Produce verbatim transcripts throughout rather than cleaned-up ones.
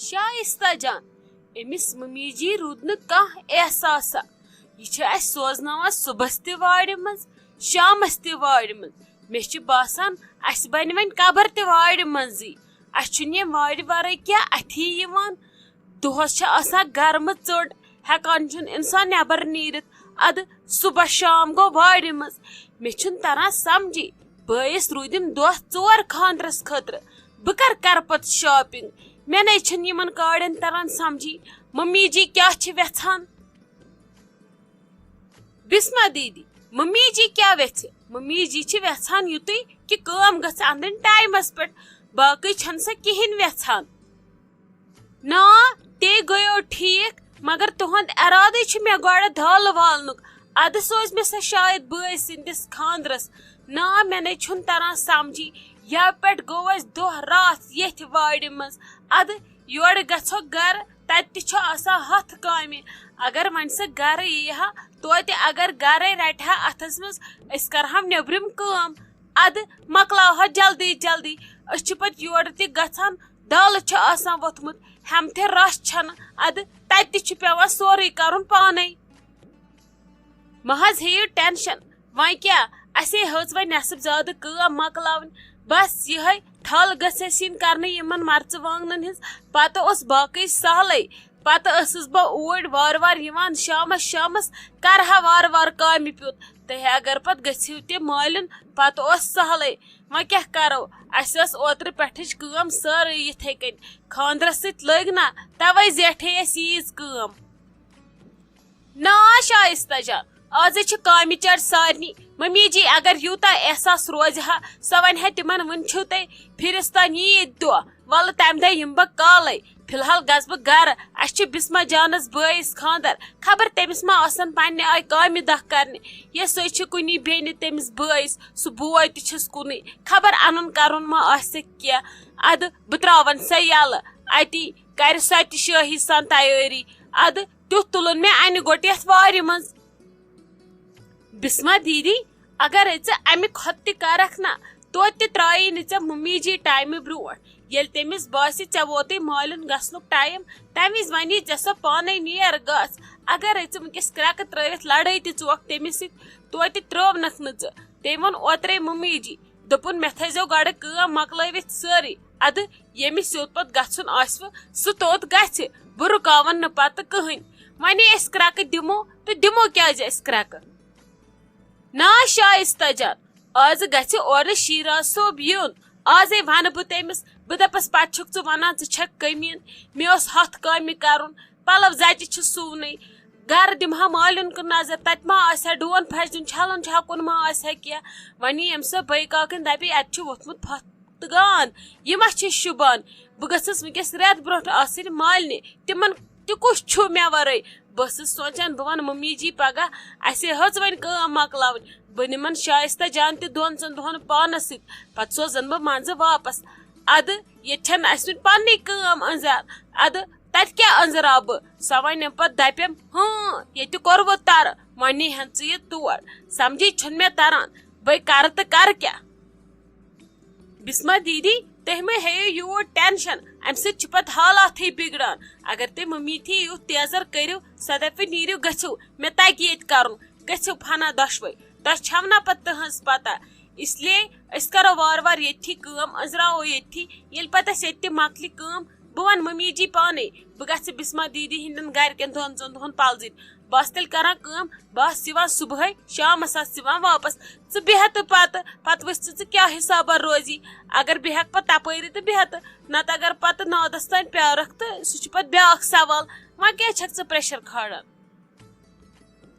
شائستہ جان، أمِس ممی جی روٗد نہٕ کانٛہہ احساسا۔ یہِ چھِ اَسہِ سوزناوان صُبحس تہِ وارِ منٛز، شامس تہِ وارِ منٛز۔ مےٚ چھِ باسان، اَسہِ بنہِ وۄنۍ قبر تہِ وارِ منٛزٕے۔ اَسہِ چھُنہٕ ییٚمہِ وارِ ورٲے کینٛہہ اَتھی یِوان۔ دۄہس چھِ آسان گرمہٕ ژٔٹ، ہٮ۪کان چھُنہٕ اِنسان نٮ۪بر نیٖرِتھ۔ اَدٕ صُبح شام گوٚو وارِ منٛز۔ مےٚ چھُنہٕ تران سمجھی، بٲیِس روٗدِم دۄہ ژور خانٛدرس خٲطرٕ۔ بہٕ کر کرٕ پتہٕ shopping؟ مےٚ نے چھُنہٕ یِمن کاڑٮ۪ن تران سمجھی، ممی جی کیٛاہ چھِ وٮ۪ژھان۔ بسمہ دیدی، ممی جی کیٛاہ وٮ۪ژھِ؟ ممی جی چھِ وٮ۪ژھان یُتُے کہِ کٲم گٔژھ اَنٕنۍ ٹایمَس پٮ۪ٹھ، باقٕے چھَنہٕ سۄ کِہیٖنۍ وٮ۪ژھان۔ نا، تے گٔیو ٹھیٖک، مگر تُہُنٛد اِرادَے چھُ مےٚ گۄڈٕ دالہٕ والنُک۔ اَدٕ سوزِ مےٚ سۄ شاید بٲے سٕنٛدِس خانٛدرَس۔ نا، مےٚ نے چھُنہٕ تران سمجھی، یَوٕ پٮ۪ٹھ گوٚو اَسہِ دۄہ راتھ ییٚتھۍ وارِ منٛز۔ اَدٕ یورٕ گژھو گرٕ، تَتہِ تہِ چھُ آسان ہَتھ کامہِ۔ اگر وۄنۍ سۄ گرٕ یی ہا، توتہِ اگر گرے رَٹہِ ہا اَتھَس منٛز، أسۍ کَرہو نیٚبرِم کٲم۔ اَدٕ مۄکلاوہو جلدی جلدی۔ أسۍ چھِ پَتہٕ یورٕ تہِ گژھان، دالہٕ چھُ آسان ووٚتھمُت، ہٮ۪متھے رَس چھَنہٕ، اَدٕ تَتہِ تہِ چھُ پٮ۪وان سورُے کَرُن پانَے۔ مہ حظ ہیٚیِو tension۔ وۄنۍ کیٛاہ، اَسے ہیٚژ وۄنۍ نٮ۪صٕب زیادٕ کٲم مۄکلاوٕنۍ۔ بس یِہوٚے تھل گٔژھ اَسہِ یِنۍ کرنہٕ یِمن مرژٕ وانٛگنن ہٕنٛز۔ پتہٕ اوس باقٕے سہلٕے۔ پتہٕ ٲسٕس بہٕ اوٗرۍ وارٕ وارٕ یِوان، شامس شامس کرٕ ہا وارٕ وارٕ کامہِ پیوٗت۔ تہٕ اگر پتہٕ گٔژھِو تہِ مٲلِن، پتہٕ اوس سہلٕے۔ وۄنۍ کیٛاہ کرو، اَسہِ ٲس اوترٕ پٮ۪ٹھٕچ کٲم سٲرٕے یِتھَے کٔنۍ۔ خانٛدرس سۭتۍ لٔگۍ نہ، توے زیٹھے اَسہِ ییٖژ کٲم۔ نا شائستہ جان، آزے چھِ کامہِ چڑ سارنی۔ ممی جی اگر یوٗتاہ احساس روزِ ہا، سۄ ونہِ ہا تِمن، وُنہِ چھِو تُہۍ پھرستان ییٖتۍ دۄہ، ولہٕ تمہِ دۄہ یِمہٕ بہٕ کالے۔ فی الحال گژھٕ بہٕ گرٕ، اسہِ چھُ بسمہ جانس بٲیِس خانٛدر، خبر تٔمِس ما آسن پننہِ آیہِ کامہِ دہ کرنہِ، یا سۄے چھِ کُنی بیٚنہِ تٔمِس بٲیِس، سُہ بوے تہِ چھُس کُنُے، خبر انُن کرُن ما آسٮ۪کھ کینٛہہ۔ ادٕ بہٕ تراون سۄ یلہٕ، اتی کرِ سۄ تہِ شٲہی سان تیٲری۔ ادٕ تیُتھ تُلُن مےٚ انہِ گوٚٹ یتھ وارِ منٛز۔ بسمہ دیدی، اگرے ژٕ امہِ کھۄتہٕ تہِ کرکھ نا، توتہِ تہِ ترٛایی نہٕ ژےٚ ممی جی ٹایمہٕ برونٛٹھ۔ ییٚلہِ تٔمِس باسہِ ژےٚ ووتُے مٲلِن گژھنُک ٹایم، تمہِ وِزِ ونی ژےٚ سۄ پانے، نیر گژھ۔ اگرے ژٕ وٕنکیٚس کرٛٮ۪کہٕ ترٲوِتھ لڑٲے تہِ ژوکھ تٔمِس سۭتۍ، توتہِ ترٲونکھ نہٕ ژٕ۔ تٔمۍ ووٚن اوترے ممی جی، دوٚپُن، مےٚ تھٲیزیو گۄڈٕ کٲم مۄکلٲوِتھ سٲرٕے۔ ادٕ ییٚمِس یوٚت پتہٕ گژھُن آسِوٕ، سُہ توٚت گژھِ، بہٕ رُکاون نہٕ پتہٕ کٕہٕنۍ۔ وۄنۍ أسۍ کرٛٮ۪کہٕ دِمو تہٕ دِمو کیٛازِ أسۍ کرٛٮ۪کہٕ؟ نا شائستہ جان، آز گژھِ اورٕ شیراز صٲب یُن۔ آزے ونہٕ بہٕ تٔمِس، بہٕ دپس، پتہٕ چھُکھ ژٕ ونان ژٕ چھکھ کٔمیٖن، مےٚ اوس ہتھ کامہِ کرُن، پلو زچہِ چھِ سُونٕے، گرٕ دِمہٕ ہا مالِن کُن نظر، تتہِ ما آسہِ ہا ڈون پھش دیُن، چھلُن چھکُن ما آسہِ ہا کینٛہہ۔ وۄنۍ ییٚمہِ سۄ بٲے کاکٕنۍ دپہِ، اتہِ چھُ ووٚتھمُت پھۄتھ تہٕ گان، یہِ ما چھِ شوٗبان؟ بہٕ گٔژھٕس وٕنکیٚس رٮ۪تھ برونٛٹھ آسٕنۍ مالنہِ، تِمن تہِ کُس چھُ مےٚ ورٲے؟ بہٕ ٲسٕس سونٛچان، بہٕ وَنہٕ مٔمی جی پگاہ، اَسے ہیٚژ وۄنۍ کٲم مۄکلاوٕنۍ، بہٕ نِمن شایستہ جان تہِ دۄن ژۄن دۄہن پانس سۭتۍ، پتہٕ سوزن بہٕ منٛزٕ واپس۔ ادٕ ییٚتہِ چھَنہٕ اَسہِ وۄنۍ پننٕے کٲم أنٛزراو، ادٕ تتہِ کیٛاہ أنٛزراو بہٕ؟ سۄ وَنٮ۪م پتہٕ دپٮ۪م، ہۭں، ییٚتہِ کوٚروٕ ترٕ، وۄنۍ نی ہن ژٕ یہِ تور۔ سمجھے چھُنہٕ مےٚ تران، بہٕ کرٕ تہٕ کرٕ کیٛاہ؟ بسمہ دیدی، تُہۍ مہٕ ہیٚیِو یوٗت tension، امہِ سۭتۍ چھِ پتہٕ حالاتھٕے بگڑان۔ اگر تُہۍ مٔمی تھی یُتھ تیزر کٔرِو، سۄ دپہِ، نیٖرِو گٔژھِو، مےٚ تگہِ ییٚتہِ کرُن، گٔژھِو فنا دۄشوے، تۄہہِ چھو نا پتہٕ تٕہنٛز پتہ۔ اس لیے أسۍ کرو وارٕ وارٕ ییٚتھی کٲم، أنٛزراوو ییٚتھی، ییٚلہِ پتہٕ اسہِ ییٚتہِ تہِ مۄکلہِ کٲم، بہٕ ونہٕ مٔمی جی پانے، بہٕ گژھٕ بسمہ دیدی ہٕنٛدٮ۪ن گرِکٮ۪ن دۄن ژۄن دۄہن پلزٕنۍ۔ بہٕ آسہٕ تیٚلہِ کران کٲم، بہٕ آسہٕ یِوان صبحٲے، شامس آسہٕ یِوان واپس۔ ژٕ بیٚہہ تہٕ پتہٕ، پتہٕ وٕچھ ژٕ، ژٕ کیٛاہ حسابا روزی۔ اگر بہٕ ہٮ۪کہٕ پتہٕ تپٲری تہٕ بیٚہہ تہٕ، نتہٕ اگر پتہٕ نادس تام پیارکھ تہٕ سُہ چھُ پتہٕ بیٛاکھ سوال۔ وۄنۍ کیٛازِ چھکھ ژٕ pressure کھالان؟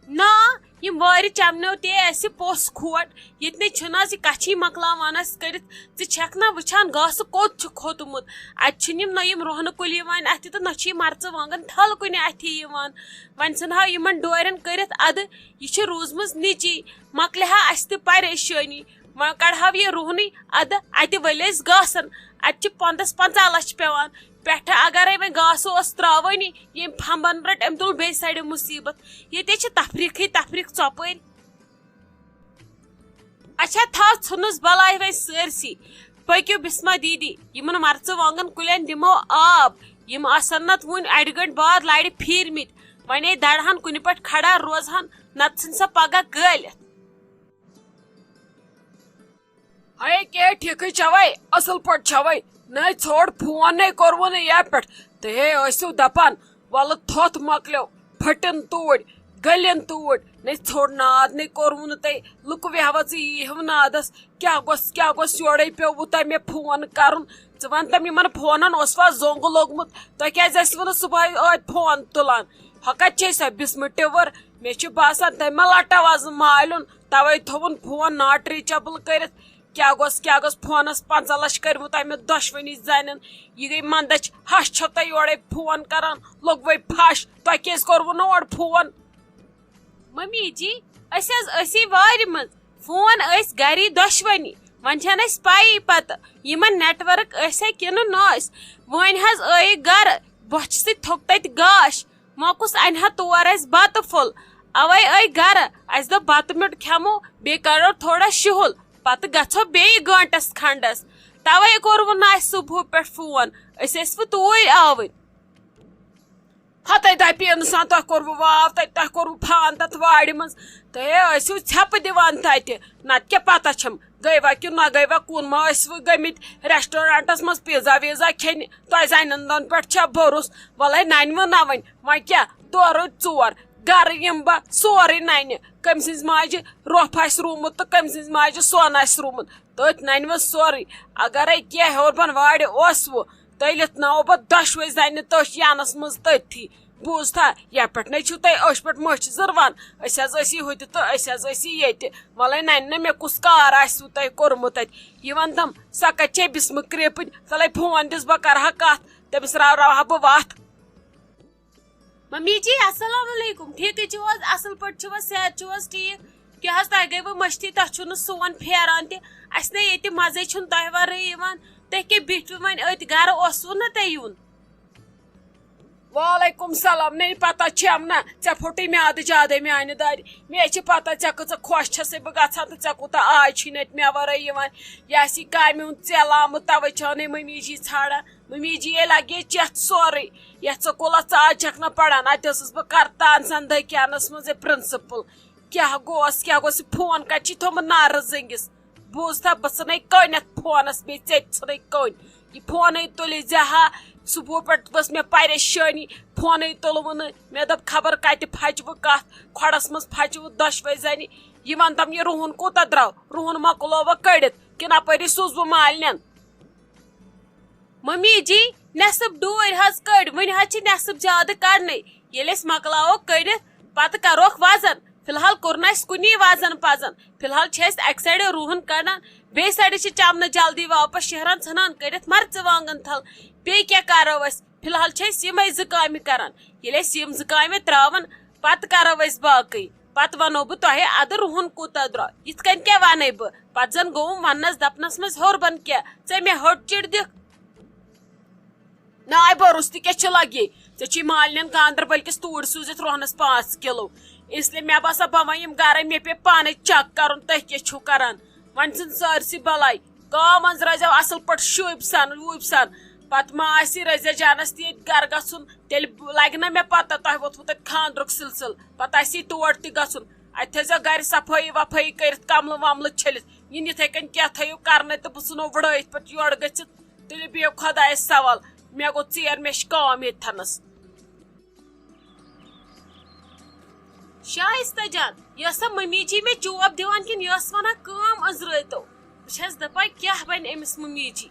نا، یِم وارِ چمنیو تے اسہِ پوٚژھ کھوٹ۔ ییٚتہِ نے چھُنہٕ آز یہِ کچھی مۄکلاوان اسہِ کٔرِتھ۔ ژٕ چھکھ نا وٕچھان گاسہٕ کوٚت چھُ کھوٚتمُت؟ اتہِ چھِنہٕ یِم نہ یِم رۄہنہٕ کُلۍ یِوان اتھِ تہٕ نہ چھِ یِم مرژٕ وانٛگن تھل کُنہِ اتھِ یِوان۔ وۄنۍ ژھٕنہٕ ہاو یِمن ڈورٮ۪ن کٔرِتھ ادٕ، یہِ چھِ روٗزمٕژ نِچی، مۄکلہِ ہا اسہِ تہِ پریشٲنی۔ وۄنۍ کڑہاو یہِ رُہنٕے ادٕ، اتہِ ؤلۍ أسۍ گاسن۔ اتہِ چھِ پندس پنژاہ لچھ پٮ۪وان۔ پٮ۪ٹھٕ اگرے وۄنۍ گاسہٕ اوس ترٛاوٲنی، ییٚمۍ پھمبن رٔٹ، أمۍ تُل بیٚیہِ سایڈٕ مُصیبت۔ ییٚتہِ چھِ تفریٖقٕے تفریٖق ژۄپٲرۍ۔ اچھا، تھاو ژھٕنُس بلاے وۄنۍ سٲرسٕے۔ پٔکِو بسمہ دیدی، یِمن مرژٕ وانٛگن کُلٮ۪ن دِمو آب۔ یِم آسن نتہٕ وُنہِ اَڑِ گٲنٛٹہِ بعد لرِ پھیٖرمٕتۍ۔ وۄنۍ ہے دَرٕہن کُنہِ پٮ۪ٹھ کھڑا روزہن، نتہٕ ژھٕنۍ سۄ پگاہ گٲلِتھ۔ ہے، کیٛاہ ٹھیٖکٕے چھَوَے؟ اَصٕل پٲٹھۍ چھَوَے؟ نَے ژھوٚڑ فون نَے کوٚروُ نہٕ یَتھ پٮ۪ٹھ۔ تُہۍ ہے ٲسِو دَپان، وَلہٕ تھوٚتھ مۄکلیو، پھٔٹِن توٗرۍ، گٔلِن توٗرۍ۔ نَے ژھوٚڑ ناد نَے کوٚروُ نہٕ تۄہہِ۔ لُکہٕ ویہوَژٕ یی ہیوٗ نادَس۔ کیٛاہ گوٚژھ، کیٛاہ گوٚژھ یورَے پیوٚوُ تۄہہِ مےٚ فون کَرُن؟ ژٕ وَن تہٕ مےٚ، یِمَن فونَن اوسوا زوٚنٛگ لوٚگمُت؟ تۄہہِ کیٛازِ ٲسِوُ نہٕ صُبحٲے ٲدۍ فون تُلان؟ ہۄ کَتہِ چھے سۄ بِسمہٕ ٹِوٕر؟ مےٚ چھُ باسان، تٔمۍ ما لَٹٲو آز مالیُن، تَوَے تھوٚوُن فون not reachable کٔرِتھ۔ کیٛاہ گوٚژھ، کیٛاہ گوٚژھ فونس پنٛژاہ لچھ کٔرمٕتۍ أمۍ دۄشوٕنی زنٮ۪ن؟ یہِ گٔے منٛدچھ، ہش چھو تۄہہِ یورے فون کران، لوٚگوَے پھش، تۄہہِ کیٛازِ کوٚروٕ نہٕ اورٕ فون؟ ممی جی، أسۍ حظ ٲسی وارِ منٛز، فون ٲسۍ گری دۄشوٕنی، وۄنۍ چھَنہٕ اَسہِ پَیی پتہٕ یِمن network ٲسیا کِنہٕ نہٕ ٲسۍ۔ وۄنۍ حظ ٲیہِ گرٕ، بۄچھِ سۭتۍ تھوٚک تَتہِ گاش، وۄنۍ کُس اَنہِ ہا تور اَسہِ بَتہٕ پھوٚل؟ اَوَے ٲے گَرٕ۔ اَسہِ دوٚپ، بَتہٕ میوٚٹ کھٮ۪مو، بیٚیہِ کَرو تھوڑا شُہُل، پَتہٕ گژھو بیٚیہِ گٲنٛٹَس کھنٛڈَس۔ تَوَے کوٚروٕ نہٕ اَسہِ صُبحُ پٮ۪ٹھ فون، أسۍ ٲسۍ وۄنۍ توٗرۍ آوٕرۍ۔ ہَتَے دَپہِ اِنسان، تۄہہِ کوٚروٕ واو تَتہِ، تۄہہِ کوٚروٕ فان تَتھ وارِ منٛز، تہٕ ہے ٲسِو ژھٮ۪پہٕ دِوان تَتہِ۔ نَتہٕ کیٛاہ پَتہ چھَم، گٔیوا کِنہٕ نہ گٔیوا، کُن ما ٲسوٕ گٔمٕتۍ restaurantس منٛز pizza ویٖزا کھیٚنہِ؟ تۄہہِ زَنٮ۪ن دۄن پٮ۪ٹھ چھا بھروسہٕ؟ وَلَے نَنہِ وۄنۍ نہ وۄنۍ، وۄنۍ کیٛاہ، دۄہ روٗدۍ ژور، گَرٕ یِمہٕ بہٕ سورُے نَنہِ، کٔمۍ سٕنٛزِ ماجہِ رۄپھ آسہِ روٗمُت تہٕ کٔمۍ سٕنٛزِ ماجہِ سۄن آسہِ روٗمُت۔ تٔتھۍ نَنہِ وۄنۍ سورُے۔ اگرے کینٛہہ ہیوٚر بۄن وارِ اوسوٕ، تٔلِتھ ناوو بہٕ دۄشوَے زَنہِ تٔتھۍ یَنَس منٛز تٔتھی۔ بوٗزتھا، یَتھ پٮ۪ٹھ نے چھِو تُہۍ أچھ پٮ۪ٹھ مٔچھ زٕروان۔ أسۍ حظ ٲسی ہُتہِ تہٕ أسۍ حظ ٲسی ییٚتہِ۔ وَلَے نَنہِ نہ مےٚ کُس کار آسِوٕ تۄہہِ کوٚرمُت اَتہِ۔ یہِ وَن تَم، سۄ کَتہِ چھے بِسمہٕ کرٛیپٕنۍ؟ سۄ لَے فون دِس بہٕ کَرٕ ہا کَتھ، تٔمِس راوراوٕ ہا بہٕ وَتھ۔ ممی جی، السلام علیکم۔ ٹھیٖکٕے چھِو حظ؟ اَصٕل پٲٹھۍ چھِو حظ؟ صحت چھُو حظ ٹھیٖک؟ کیٛاہ حظ، تۄہہِ گٔیوٕ مٔشتٕے؟ تۄہہِ چھُو نہٕ سون پھیران تہِ۔ اَسہِ نے ییٚتہِ مَزَے چھُنہٕ تۄہہِ وَرٲے یِوان۔ تُہۍ کیٛاہ بیٖٹھوٕ وۄنۍ أتھۍ گَرٕ؟ اوسوٕ نہ تۄہہِ یُن؟ وعلیکم سلام۔ نے پتہ چھم نہ، ژےٚ پھوٚٹُے میادٕ زیادے میانہِ دارِ۔ مےٚ چھِ پتہ ژےٚ کۭژاہ خۄش چھسے بہٕ گژھان تہٕ ژےٚ کوٗتاہ آے چھی نہٕ اتہِ مےٚ ورٲے یِوان۔ یہِ آسہِ یہِ کامہِ ہُنٛد ژیلہٕ آمُت، توے چھو نے ممی جی ژھانڈان۔ ممی جی یے لگے چتھ سورُے۔ یتھ سکوٗلس ژٕ آز چھکھ نہ پران، اتہِ ٲسٕس بہٕ کرتان زندگی انس منٛز یہِ پرنسپل۔ کیٛاہ گوس، کیٛاہ گوس، یہِ فون کتہِ چھی تھوٚمُت نارس زنگس؟ بوٗزتھا، بہٕ ژھٕنے کٔنۍ یَتھ فونَس، بیٚیہِ ژےٚ تہِ ژھٕنے کٔنۍ۔ یہِ فونٕے تُلہِ زِ ہا، صُبحُ پٮ۪ٹھ ؤژھ مےٚ پریشٲنی، فونٕے تُلوٕ نہٕ۔ مےٚ دوٚپ، خبر کَتہِ پھَچہِ بہٕ کَتھ، کھۄڈَس منٛز پھَچہِ بہٕ دۄشوَے زَنہِ۔ یہِ وَن تَم، یہِ رُہُن کوٗتاہ درٛاو؟ رُہُن مۄکلووا کٔڑِتھ کِنہٕ اَپٲری سوٗزوٕ مالِنٮ۪ن؟ ممی جی، نٮ۪صٕب ڈوٗرۍ حظ کٔڑۍ، وٕنہِ حظ چھِ نٮ۪صٕب زیادٕ کَڑنَے۔ ییٚلہِ أسۍ مۄکلاوو کٔڑِتھ، پَتہٕ کَروکھ وَزَن۔ فی الحال کوٚر نہٕ اَسہِ کُنی وَزَن پَزَن۔ فی الحال چھِ أسۍ اَکہِ سایڈٕ رُہَن کَڑان، بیٚیہِ سایڈٕ چھِ چَمنہٕ جلدی واپَس شیران، ژھٕنان کٔڑِتھ مَرژٕوانٛگَن تھَل۔ بیٚیہِ کیٛاہ کَرو أسۍ؟ فی الحال چھِ أسۍ یِمَے زٕ کامہِ کَران۔ ییٚلہِ أسۍ یِم زٕ کامہِ ترٛاوَن، پَتہٕ کَرو أسۍ باقٕے۔ پتہٕ ونو بہٕ تۄہہِ، ادٕ رُہُن کوٗتاہ درٛاو؟ یِتھ کٔنۍ کیٛاہ ونَے بہٕ؟ پتہٕ زن گوٚوُم وننس دپنس منٛز ہیوٚر بۄن کیٛاہ؟ ژےٚ مےٚ ہوٚٹ چِڑ دِکھ؟ نہ آے بروس تہِ کیٛاہ چھِ لگے؟ ژےٚ چھی مالِنٮ۪ن گاندربل کِس توٗرۍ سوٗزِتھ رۄہنس پانٛژھ کِلو۔ اس لیے مےٚ باسان بہٕ وۄنۍ یِم گرے، مےٚ پیٚیہِ پانے چیک کرُن تُہۍ کیٛاہ چھِو کران۔ وۄنۍ ژھٕن سٲرسٕے بلاے۔ کٲم منٛز روزیو اصل پٲٹھۍ شوٗبۍ سان ووٗبۍ سان۔ پتہٕ ما آسہِ رزیا جانس تہِ ییٚتہِ گرٕ گژھُن، تیٚلہِ لگہِ نہ مےٚ پتہ تۄہہِ ووٚتھوٕ تتہِ خاندرُک سلسلہٕ۔ پتہٕ آسہِ یہِ تور تہِ گژھُن۔ اتہِ تھٲیزیو گرِ صفٲیی وفٲیی کٔرِتھ، کملہٕ وملہٕ چھٔلِتھ۔ یِنہٕ یِتھے کٔنۍ کینٛہہ تھٲیِو کرنَے تہٕ بہٕ ژھٕنو وٕڑٲیِتھ پتہٕ یورٕ گٔژھِتھ۔ تُلِو بِہِو خۄدایس سوال۔ مےٚ گوٚو ژیر، مےٚ چھِ کٲم ییٚتہِ تھنس۔ شایستہ جان، یہِ ٲسا ممی جی مےٚ چوب دِوان کِنہٕ یہِ ٲس ونان کٲم أنٛزرٲوتو؟ بہٕ چھَس دَپان کیٛاہ بَنہِ أمِس ممی جی؟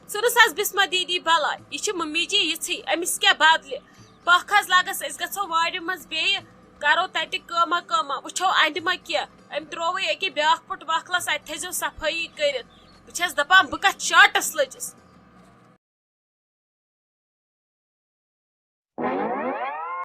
ژھٕنُس حظ بِسمہ دیٖدی بَلاے، یہِ چھِ ممی جی یِژھٕے، أمِس کیٛاہ بدلہِ؟ پَکھ حظ لَگَس، أسۍ گژھو وارِ منٛز بیٚیہِ، کَرو تَتہِ کٲمہ کٲمہ، وٕچھو اَندِ ما کینٛہہ۔ أمۍ ترٛووُے أکیٛاہ بیٛاکھ پُٹ وَکھلَس، اَتہِ تھٲیزیو صفٲیی کٔرِتھ۔ بہٕ چھَس دَپان بہٕ کَتھ شاٹَس لٔجِس؟